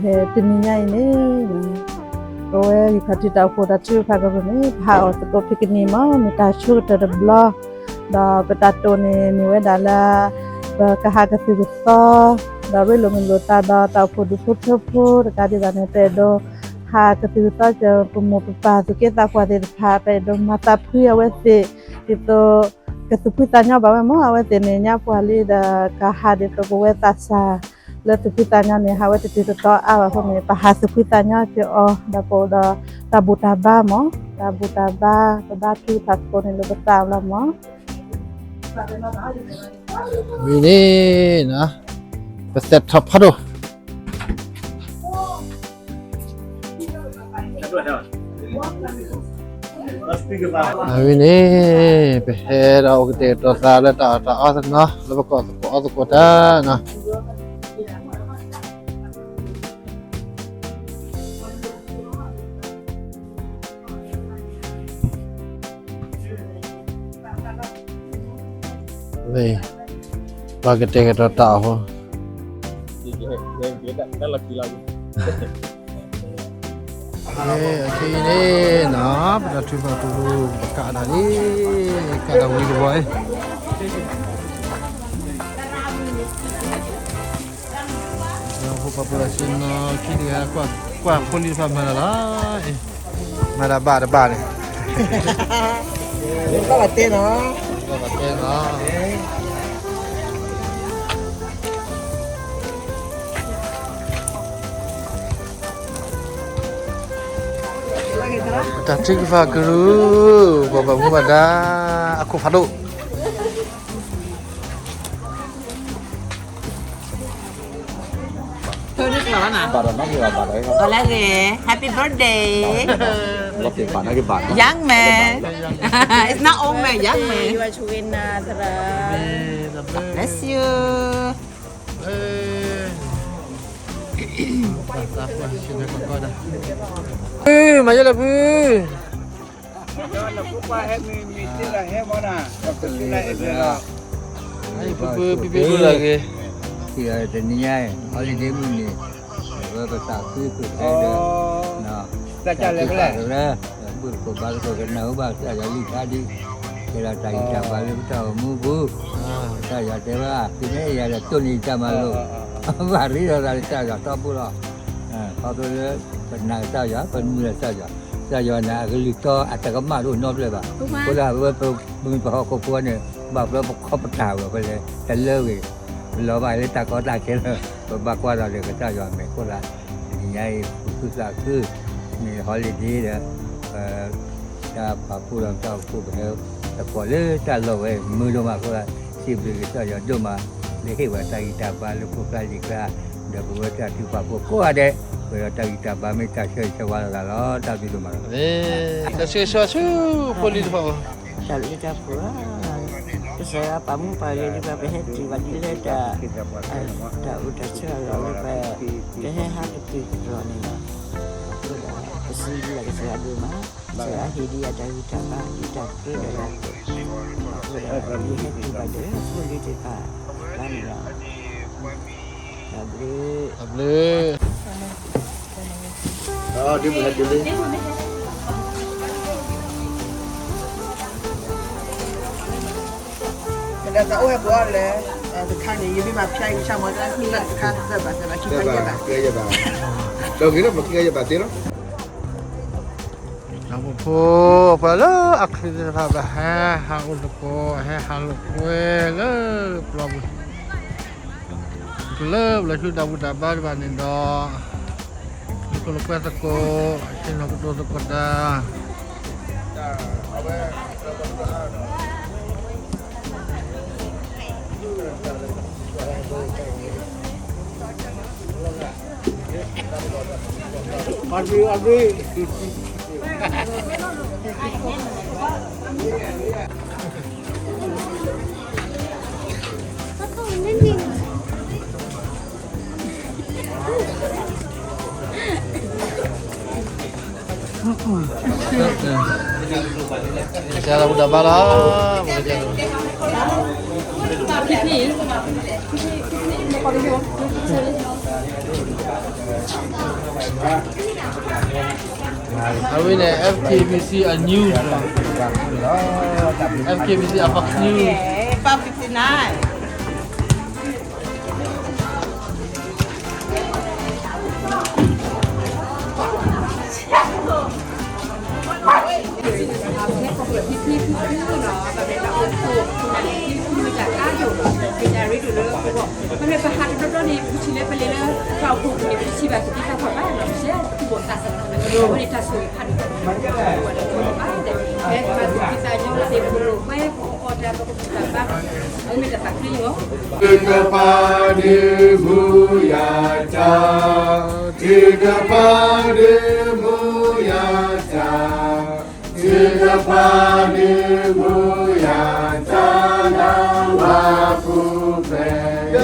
ဖဲတနံၤညါအံၤန့ၣ် ပဝဲယခီၣ်ထံးတၢ်အိၣ်ဖှိၣ်တၢ်ထုကဖၣ်ကရူၢ်န့ၣ် ပဟးအီၣ်သကိး picnic မး, မ့ၢ်တၢ်ဆိကတၢၢ်တဘျီ, ဒီးပတၢ်တိာ်န့ၣ် မ့ၢ်ဝဲဒၣ်လၢ ပကဟးကသုၣ်ကသီ, ဒီးရ့လိာ်မုာ်လိာ်သးဒီးတၢ်အိၣ်ဖှိၣ်ဒူၣ်ဖိထၢဖိတကးဒံးဘၣ်န့ၣ် ပအဲၣ်ဒိးဟးကသုၣ်ကသီစၢၤ ပမိၢ်ပပၢ်သူၣ်က့သးပှၢ်သ့ၣ်တဖၣ် ပအဲၣ်ဒိးမၤသးဖှံအဝဲသ့ၣ် ဒ်သိး ကသူၣ်ဖှံသးညီဘၣ်ဝဲမး, အဝဲသ့ၣ်န့ၣ် ညါပှၢ်လံဒီး ကဟးဒ်သိးပဝဲသးစၢ်လၢသူၣ်ဖှံသးညီန့ၣ် ဟးဝဲတတုၤတတီအါဘၣ်အဃိန့ၣ် ပဟးသူၣ်ဖှံသးညီက့ၤအီၤ ဒီးပအိၣ်ဒီးတၢ်ဘူၣ်တၢ်ဘါမး, တၢ်ဘူၣ်တၢ်ဘါ ပဘါထုကဖၣ်သကိးန့ၣ်လၢပသးလီၤမး. ဝံၤန့ၣ် ပသဲးထီၣ်ဖးဒိၣ် အဝဲန့ၣ် ပဟဲဒီးအိၣ်ကတဲာ်ကတီၤသးလၢတၢ်အီၣ်တၢ်အီသနီၤ လၢပကအီၣ်သကိးအီသကိးတၢ်နီၤ. ပကတဲာ်ကတီၤတၢ်အီၣ်ဖိ အခဲအံၤန့ၣ်နီၤ ပတၢ်ထုကဖၣ်ပူၤ ပကးဒၣ်လံ, ကးဒၣ်ဝံၤတဝီအံၤ ပှၤပှၤပှၤဆ့ၣ်နီၤခံတဂၤ ကွၢ်ဖိလံၤတဖၣ်မၤတၢ်လီၤ, မၤတၢ်ဘၣ်တဘၣ်န့ၣ် ဘၣ်ဘၣ်တဲနီၤ, ဘၣ်ဘၣ်တဲနီၤ. တၢ်ထုကဖၣ်ကရူၢ် ပှၤဘၣ်မူဘၣ်ဒါ အခိၣ်ဖးဒိၣ် Happy birthday, young man. It's not old man, young man. You are chewing, uh, the bless you. မၤယဲလၢဖု ဖုဖု ပံပံဒိၣ်လၢဂ့ၤ, တနံၤညါ holiday မုၢ်နံၤ ဝဲပသးခုခိၣ်ခဲဒီး တၢ်ကလဲၣ်ကလဲၣ် ဘူၣ်သကိးဘါသကိးကနၢ်ဟူဘၣ်ကစၢ်ယွၤလံာ်ခါဒ် ကဲဒီးတၢ်ဂံၢ်တၢ်ဘါလၢပတၢ်အိၣ်မူပူၤ, ကစၢ်ယွၤတဲဘၣ် သုမ့ၢ်အဲၣ်ယၤဒီးတိၢ်န့ၢ်ယတၢ်မၤလိာ်, ဘၣ်ရ့ဒီးသးလၢကစၢ်ယွၤတီပူၤလီၤ. ခီဖျိလၢ ပနာ်ကစၢ်ယွၤ ပမုၢ်လၢကစၢ်ယွၤ, ကစၢ်ယွၤန့ၣ် အကလုၢ်တီအတၢ်ကမၣ်တအိၣ်နီတဖျၢၣ်ဘၣ်. အဃိလၢပမ့ၢ်ပဟီၣ်ခိၣ်ဖိန့ၣ် ဘၣ်ဖျါပခီပတာ်ဝဲ ပလဲၤတလၢဂ့ၤ, ပလီၤဘၣ်လၢတၢ်ကီတၢ်ခဲလၢ ပဘၣ်ကွၢ်ဒီးလၢကစၢ်ယွၤမဲာ်အဃိသတး တနံၤညါအံၤ ပသူၣ်သးခု မ့ၢ် holiday ဒီး တၢ်ပာ်ဖှိၣ်ဒီးတၢ်အိၣ်ဖှိၣ်ပဟဲသကိးလၢတၢ်လီၢ်ဝဲ မုာ်ဒိၣ်မးအဃိသတး စံးဘျုးကစၢ်ယွၤဒိၣ်မး လၢဟ့ၣ်ဝဲတၢ်ဂံၢ်တၢ်ဘါလၢဖိကျါလံၤကျါ, ဒီးပဝဲတၢ်ထုကဖၣ်ဖိကိးဂၤဒဲး ပဝဲဒီးတၢ်ဂံၢ်တၢ်ဘါမ့ၢ်တၢ်ဆၢဂ့ၤဆၢဝါလိာ်သးလီၤ. တၢ်ဘျုးဒိၣ်မးလီၤ. တၢ်ဆၢဂ့ၤဆၢဝါဆူဖိလံၤတဖၣ်, တၢ်ဘျုးတၢ်ဖှိၣ်, ကစၢ်ယွၤပာ်မူပာ်ဂဲၤဒံးဘၣ် ပဟဲတုၤဘၣ်ဒ်လၢတၢ် တၢ်အိၣ်တၢ်ဆၢအဂီၢ်လၢ ပဟဲဟးကတုၤကတီၢ်န့ၣ်လီၤ. အဃိဒီး ပစံးဘျုးကစၢ်ယွၤဒိၣ်မး, ကစၢ်ယွၤဟ့ၣ်ဒံးယၤတၢ်ဂံၢ်တၢ်ဘါ ဒ်တၢ်ကြၢးဒီးယၤ, အဃိဒီး ယဟဲတုၤဘၣ်ဒီးဖိလံၤသ့ၣ်တဖၣ်န့ၣ်လီၤ. တၢ်ဘျုး, တၢ်ဘျုး. တၢ်အိၣ်ဟဲပှၤလဲၣ်, တခါန့ၣ် ယမ့ၢ်မၤဖျါအံၤ ကဆၢမၤတၢ် တခါသၢဘၣ် သၢဘၣ် ခံဘၣ် ယဲၢ်ဘၣ်, ယဲၢ်ဘၣ်, ဒီးဂ့ၤလၢမၤခံဂၤယဲၢ်ဘၣ်သ့လီၤ. တၢ်အိၣ်ဖှိၣ် ပှၤလၢအချ့သ့ၣ်တဖၣ် ပဟဲဟးအိၣ်သကိး ဟဲဟးလိာ်ကွဲလၢပျီပူၤ ကလၢပျီဆူတၢ်ဘူၣ်တၢ်ဘါတဖၣ်န့ၣ်ဒီး လိာ်ခိၣ်လိာ်ကွဲသကိး ဆ့ၣ်နီၤကတိၤသကိးတၢ် ကစၢ်ယွၤဘူၣ်တၢ်ဘါလီၤ, ပကစၢ်ယွၤ အဝဲန့ၣ် F K B C အ news လီၤ. F K B C အ Fox News. Five fifty-nine. ဖဲပဟးတဘျီဘျီန့ၣ် ပထံၣ်လၢပလဲၤလၢ ပှၤဟီၣ်ခိၣ်န့ၣ် ပထံၣ်လၢပလဲၤလၢ ပှၤဟီၣ်ခိၣ်ပူၤန့ၣ် ပထံၣ်ဘၣ်ကသံၣ်သးပှၢ်ဘၣ်နီၤ, ပရှဲပူၤဘီၣ်သးစၢ်သးန့ၣ် အဝဲန့ၣ်တၢ်ဆိၣ်ဂ့ၤဖးဒိၣ် ပှၤလၢပှၤလၢပှၤဘၣ်ဒီး ဖဲပမၤသံသးညီလၢသ့ၣ်ပူၤလိာ်ကွဲ ပကအီၣ်တၢ် ပကပူၤတၢ်ဘါ အဝဲမ့ၢ်တၢ်သးခုလီၤ. ကပၤဒ့မူယၤတၢ်, ကပၤဒ့မူယၤတၢ်, ကပၤဒ့မူယၤတၢ် လၢဝၤပူၤဖဲ ယ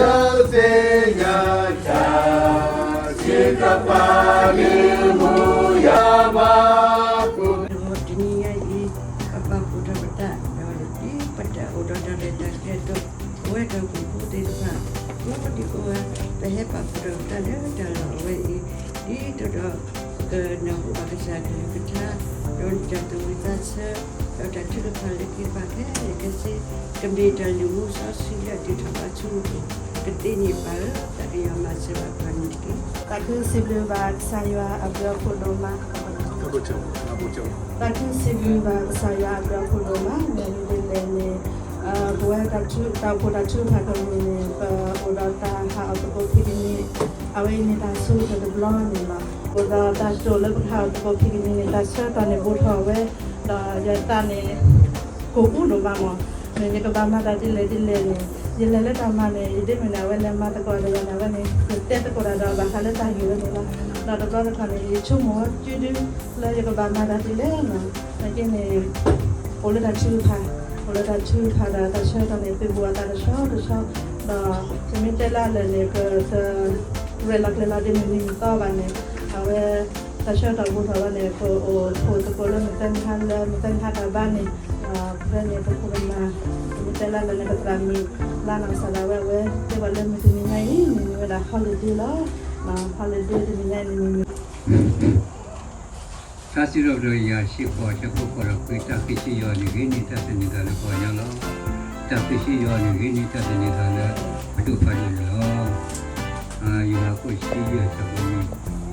သ့ၣ်ညါတၢ်, ကပၤဒ့မူယၤဘၣ်ပူၤ တနံၤညါအံၤ ပပာ်ဖှိၣ်ထီၣ်ပသး ဒီးဒ်ပတၢ်အိၣ်ဒီးတၢ်ရဲၣ်တၢ်ကျဲၤအသိး ပဝဲဒီးပှၤဖိသ့ၣ်တဖၣ် ကိးဒံကိးဂၤ ပဟဲပာ်ဖှိၣ်ထီၣ်ပသးလၢတၢ်လီၢ်အဝဲအံၤ ဒ်သိးဒီး ကနၢ်ဟူဘၣ်ကစၢ်အကလုၢ်ကထါ ဒီးတၢ်သူၣ်ဝံၣ်သးဆၢ ဒီးတၢ်ထုကဖၣ်လၢခံတဖၣ်ခဲလၢာ်ခဲဆ့ ကမ့ၢ်တၢ်လုၢ်မူစီဆှံလၢအဒုးထီၣ်ဘါဆူ ကသ့န့ၢ်ဘၣ်လၢတၢ်ကယီၤမၤစၢၤဘၣ်ပှၤန့ၣ်တက့ၢ်. သးခုစံးဘျုးဘၣ်ကစၢ်ယွၤအဘျုးအဖှိၣ်ဒိၣ်မး, သးခုစံးဘျုးဘၣ်ကစၢ်ယွၤအဘျုးအဖှိၣ်ဒိၣ်မး မ့ၢ်ဒ်လဲၣ်န့ၣ် ပဝဲတၢ်အိၣ်ဖှိၣ်တၢ်ထုကဖၣ်တမံၤန့ၣ် ပအိၣ်ဒီးတၢ်ဟးအီၣ်သကိးဖံးကမံး အဝဲအံၤန့ၣ်တၢ်ဆိကတၢၢ်တဘျီန့ၣ်လီၤ. အိၣ်ဒီးတၢ်တိာ်လၢပကဟးအီၣ်သကိးဖံးကမံးန့ၣ် တၢ်ဆၢကတီၢ်န့ၣ်ဘူးထီၣ်ဝဲ ဒီးယသးန့ၣ် ကိၢ်အူဒိၣ်မးမး, မ့ၢ်ယကဘၣ်မၤတၢ်ဒ်လဲၣ်ဒ်လဲၣ်န့ၣ် ယလဲၤလၢတၢ်မၤန့ၣ် ယဒ်မ့ၢ်န့ၣ် အဝဲလဲၤမၤသကိးဒီးယၤန့ၣ် အဝဲန့ၣ် ယတဲသကိးတၢ်ဒီးဘၣ်ဃးလၢတၢ်ဂ့ၢ်ဝဲန့ၣ်လီၤ. ဒီးတဘျီတခီၣ်န့ၣ် ယဆိကမိၣ်ဝဲကုဒု လၢယကဘၣ်မၤတၢ်ဒ်လဲၣ်န့ၣ် နာ်က့န့ၣ် အိၣ်လၢတၢ်ထုကဖၣ်, အိၣ်လၢတၢ်ထုကဖၣ်ဒီးတၢ်ဆၢကတီၢ်န့ၣ် သုးဘူးအသးတဆီတဆီ, ဒီးပမ့ၢ်တဲလၢအလၢာ်န့ၣ် ပတရဲၣ်လီၤကျဲၤလီၤဒ်မုၢ်နံၤမုၢ်သီဘၣ်န့ၣ် အဝဲ တၢ်ဆၢကတီၢ်ဘူးထီၣ်ဝဲန့ၣ် ပအိၣ်ဖှိၣ်သကိးလၢမုၢ်သၢနံၤဟါလၢမုၢ်သၢနံၤဟါတၢ်ဘါန့ၣ် ဖဲန့ၣ် ပခိၣ်ပနၢ် ပမ့ၢ်တဲလၢအလၢာ်န့ၣ် ပသရၣ်မုၣ်လါနီၢ်ကစၢ်ဒၣ်ဝဲ အဝဲတဲဘၣ်လၢမုၢ်တနံၤညါအံၤန့ၣ် မ့ၢ်ဝဲဒၣ် holiday လီၤ. holiday တနံၤညါအံၤန့ၣ် မ့ၢ် တၢ်စံးထီၣ်ပတြၢၤယၤ ဆံဃိး ဆၢဖိဃိးဒီးခွံ, တၢ်ဃ့ဆံယွၤန့ၣ် ဂ့ၤန့ၢ်တၢ်သန့ၤသးလၢပှၤကညီလီၤ. တၢ်ဃ့ဆံယွၤန့ၣ် ဂ့ၤန့ၢ်တၢ်သန့ၤသးလၢပဒိၣ်ဖးဒိၣ်န့ၣ်လီၤ. ယိၤဟၣ်ခိၣ်ဆံယဲၢ် ဆၢဖိနွံ,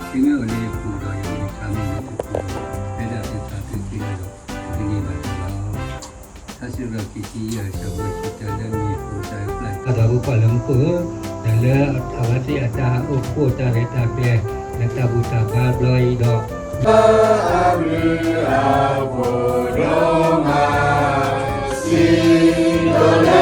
သုမ့ၢ်အိၣ်လၢယပူၤဒီးယမ့ၢ်ဆါမ့ၢ်လၢသုပူၤဒီး ဖဲဒၣ်သုသးသုသ့လီၤဒီး သုန့ၢ်ဘၣ်တၢ်လီၤ. တၢ်စံးထီၣ်ပတြၢၤခံဆံယဲၢ် ဆၢဖိတဆံတၢ လၢမ့ၢ်ဖိတၢ်ပျၢ် တၢ်သးဝံၣ်ပှၢ်လၢမူခိၣ်ဧၢ, ဒီးလၢအဝဲသ့ၣ်အတၢ်အိၣ်ဖှိၣ်တၢ်ရဲၣ်တၢ်ကျဲၤ လၢတၢ်ဘူၣ်တၢ်ဘါဘျီအံၤဒီး အဘျုးအဖှိၣ်ဒိၣ်မး စံးဒီးလၢ